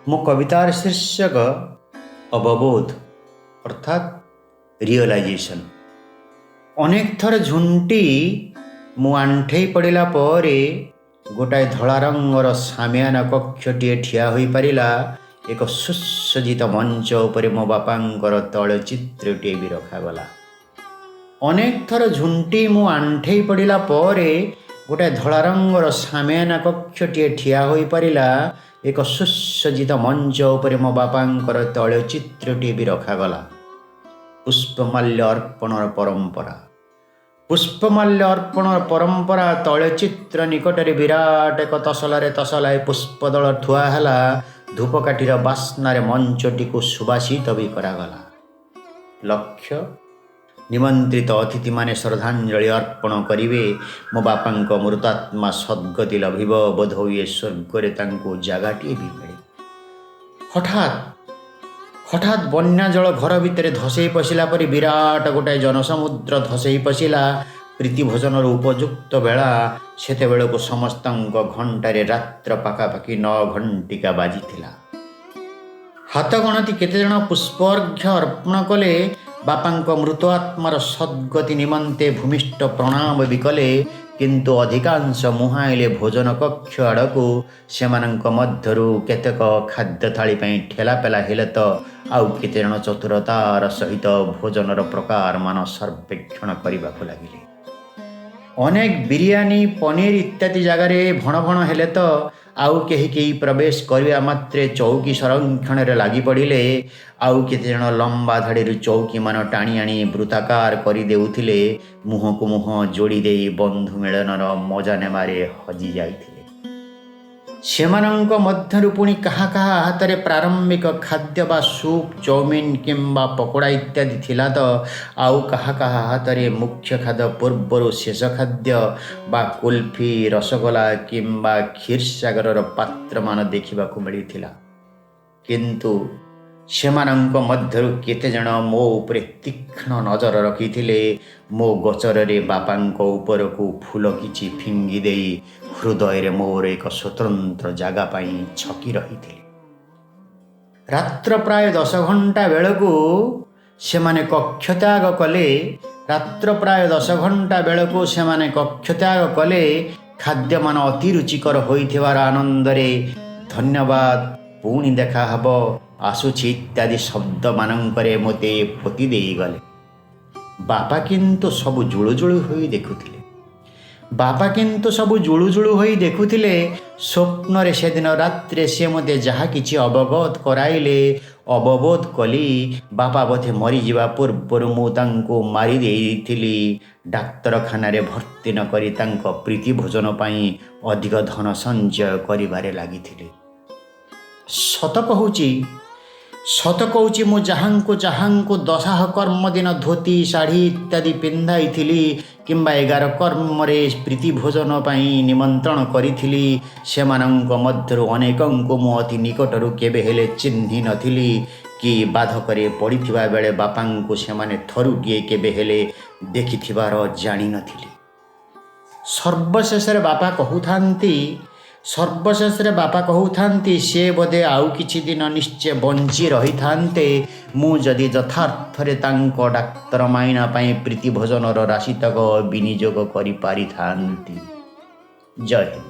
ମୋ କବିତାର ଶୀର୍ଷକ ଅବବୋଧ, ଅର୍ଥାତ୍ ରିଅଲାଇଜେସନ୍। ଅନେକ ଥର ଝୁଣ୍ଟି ମୁଁ ଆଣ୍ଠେଇ ପଡ଼ିଲା ପରେ ଗୋଟାଏ ଧଳା ରଙ୍ଗର ସାମିଆନା କକ୍ଷଟିଏ ଠିଆ ହୋଇପାରିଲା। ଏକ ସୁସଜ୍ଜିତ ମଞ୍ଚ ଉପରେ ମୋ ବାପାଙ୍କର ତୈଳଚିତ୍ରଟିଏ ବି ରଖାଗଲା। ଅନେକ ଥର ଝୁଣ୍ଟି ମୁଁ ଆଣ୍ଠେଇ ପଡ଼ିଲା ପରେ ଗୋଟାଏ ଧଳା ରଙ୍ଗର ସାମିଆନା କକ୍ଷଟିଏ ଠିଆ ହୋଇପାରିଲା। ଏକ ସୁସଜ୍ଜିତ ମଞ୍ଚ ଉପରେ ମୋ ବାପାଙ୍କର ତୈଳଚିତ୍ରଟିଏ ବି ରଖାଗଲା। ପୁଷ୍ପମାଲ୍ୟ ଅର୍ପଣର ପରମ୍ପରା, ପୁଷ୍ପମାଲ୍ୟ ଅର୍ପଣର ପରମ୍ପରା। ତୈଳଚିତ୍ର ନିକଟରେ ବିରାଟ ଏକ ତସଲାରେ ତସଲାଏ ପୁଷ୍ପଦଳ ଥୁଆ ହେଲା। ଧୂପକାଠିର ବାସ୍ନାରେ ମଞ୍ଚଟିକୁ ସୁବାସିତ ବି କରାଗଲା। ଲକ୍ଷ୍ୟ, ନିମନ୍ତ୍ରିତ ଅତିଥିମାନେ ଶ୍ରଦ୍ଧାଞ୍ଜଳି ଅର୍ପଣ କରିବେ। ମୋ ବାପାଙ୍କ ମୃତାତ୍ମା ସଦ୍ଗତି ଲଭିବ। ବୋଧହୁଏ ସ୍ୱର୍ଗରେ ତାଙ୍କୁ ଜାଗାଟିଏ ବି ମିଳିବ। ହଠାତ୍ ହଠାତ୍ ବନ୍ୟା ଜଳ ଘର ଭିତରେ ଧସେଇ ପଶିଲା ପରି ବିରାଟ ଗୋଟାଏ ଜନସମୁଦ୍ର ଧସେଇ ପଶିଲା। ପ୍ରୀତିଭୋଜନର ଉପଯୁକ୍ତ ବେଳା। ସେତେବେଳକୁ ସମସ୍ତଙ୍କ ଘଣ୍ଟାରେ ରାତ୍ର ପାଖାପାଖି 9 ଘଣ୍ଟିକା ବାଜିଥିଲା। ହାତ ଗଣତି କେତେଜଣ ପୁଷ୍ପଅର୍ଘ୍ୟ ଅର୍ପଣ କଲେ। ବାପାଙ୍କ ମୃତ ଆତ୍ମାର ସଦ୍ଗତି ନିମନ୍ତେ ଭୂମିଷ୍ଠ ପ୍ରଣାମ ବି କଲେ। କିନ୍ତୁ ଅଧିକାଂଶ ମୁହାଁଇଲେ ଭୋଜନ କକ୍ଷ ଆଡ଼କୁ। ସେମାନଙ୍କ ମଧ୍ୟରୁ କେତେକ ଖାଦ୍ୟ ଥାଳି ପାଇଁ ଠେଲାପେଲା ହେଲେ ତ ଆଉ କେତେଜଣ ଚତୁରତାର ସହିତ ଭୋଜନର ପ୍ରକାରମାନ ସର୍ବେକ୍ଷଣ କରିବାକୁ ଲାଗିଲେ। ଅନେକ ବିରିୟାନୀ, ପନିର ଇତ୍ୟାଦି ଜାଗାରେ ଭଣ ଭଣ ହେଲେ ତ ଆଉ କେହି କେହି ପ୍ରବେଶ କରିବା ମାତ୍ରେ ଚୌକି ସଂରକ୍ଷଣରେ ଲାଗି ପଡ଼ିଲେ। ଆଉ କେତେଜଣ ଲମ୍ବା ଧାଡ଼ିରୁ ଚୌକିମାନ ଟାଣି ଆଣି ବୃତ୍ତାକାର କରିଦେଉଥିଲେ। ମୁହଁକୁ ମୁହଁ ଯୋଡ଼ି ଦେଇ ବନ୍ଧୁ ମିଳନର ମଜା ନେବାରେ ହଜି ଯାଇଥିଲେ। ସେମାନଙ୍କ ମଧ୍ୟରୁ ପୁଣି କାହା କାହା ହାତରେ ପ୍ରାରମ୍ଭିକ ଖାଦ୍ୟ ବା ସୁପ୍, ଚାଉମିନ୍ କିମ୍ବା ପକୋଡ଼ା ଇତ୍ୟାଦି ଥିଲା ତ ଆଉ କାହା କାହା ହାତରେ ମୁଖ୍ୟ ଖାଦ୍ୟ ପୂର୍ବରୁ ଶେଷ ଖାଦ୍ୟ ବା କୁଲଫି, ରସଗୋଲା କିମ୍ବା କ୍ଷୀରସାଗରର ପାତ୍ରମାନ ଦେଖିବାକୁ ମିଳିଥିଲା। କିନ୍ତୁ ସେମାନଙ୍କ ମଧ୍ୟରୁ କେତେଜଣ ମୋ ଉପରେ ତୀକ୍ଷ୍ଣ ନଜର ରଖିଥିଲେ। ମୋ ଗୋଚରରେ ବାପାଙ୍କ ଉପରକୁ ଫୁଲ କିଛି ଫିଙ୍ଗି ଦେଇ ହୃଦୟରେ ମୋର ଏକ ସ୍ୱତନ୍ତ୍ର ଜାଗା ପାଇଁ ଛକି ରହିଥିଲେ। ରାତ୍ର ପ୍ରାୟ 10 ଘଣ୍ଟା ବେଳକୁ ସେମାନେ କକ୍ଷତ୍ୟାଗ କଲେ। ରାତ୍ର ପ୍ରାୟ 10 ଘଣ୍ଟା ବେଳକୁ ସେମାନେ କକ୍ଷତ୍ୟାଗ କଲେ। ଖାଦ୍ୟମାନ ଅତି ରୁଚିକର ହୋଇଥିବାର ଆନନ୍ଦରେ "ଧନ୍ୟବାଦ, ପୁଣି ଦେଖାହବ, ଆସୁଛି" ଇତ୍ୟାଦି ଶବ୍ଦମାନଙ୍କରେ ମୋତେ ପୋତି ଦେଇଗଲେ। ବାପା କିନ୍ତୁ ସବୁ ଜୁଳୁଜୁଳୁ ହୋଇ ଦେଖୁଥିଲେ। ବାପା କିନ୍ତୁ ସବୁ ଜୁଳୁଜୁଳୁ ହୋଇ ଦେଖୁଥିଲେ। ସ୍ୱପ୍ନରେ ସେଦିନ ରାତ୍ରିରେ ସେ ମୋତେ ଯାହା କିଛି ଅବଗତ କରାଇଲେ, ଅବବୋଧ କଲି, ବାପା ବୋଧେ ମରିଯିବା ପୂର୍ବରୁ ମୁଁ ତାଙ୍କୁ ମାରି ଦେଇଥିଲି। ଡାକ୍ତରଖାନାରେ ଭର୍ତ୍ତି ନ କରି ତାଙ୍କ ପ୍ରୀତି ଭୋଜନ ପାଇଁ ଅଧିକ ଧନ ସଞ୍ଚୟ କରିବାରେ ଲାଗିଥିଲି। ସତ କହୁଛି, ସତ କହୁଛି, ମୁଁ ଯାହାଙ୍କୁ ଯାହାଙ୍କୁ ଦଶାହ କର୍ମ ଦିନ ଧୋତି, ଶାଢ଼ୀ ଇତ୍ୟାଦି ପିନ୍ଧାଇଥିଲି କିମ୍ବା 11 କର୍ମରେ ପ୍ରୀତି ଭୋଜନ ପାଇଁ ନିମନ୍ତ୍ରଣ କରିଥିଲି, ସେମାନଙ୍କ ମଧ୍ୟରୁ ଅନେକଙ୍କୁ ମୁଁ ଅତି ନିକଟରୁ କେବେ ହେଲେ ଚିହ୍ନି ନଥିଲି କି ବାଧକରେ ପଡ଼ିଥିବା ବେଳେ ବାପାଙ୍କୁ ସେମାନେ ଥରୁଟିଏ କେବେ ହେଲେ ଦେଖିଥିବାର ଜାଣିନଥିଲି। ସର୍ବଶେଷରେ ବାପା କହୁଥାନ୍ତି, ସେ ବୋଧେ ଆଉ କିଛି ଦିନ ନିଶ୍ଚୟ ବଞ୍ଚି ରହିଥାନ୍ତେ, ମୁଁ ଯଦି ଯଥାର୍ଥରେ ତାଙ୍କ ଡାକ୍ତର ମାଇନା ପାଇଁ ପ୍ରୀତି ଭୋଜନର ରାଶିତକ ବିନିଯୋଗ କରିପାରିଥାନ୍ତି। ଜୟ ହିନ୍ଦ।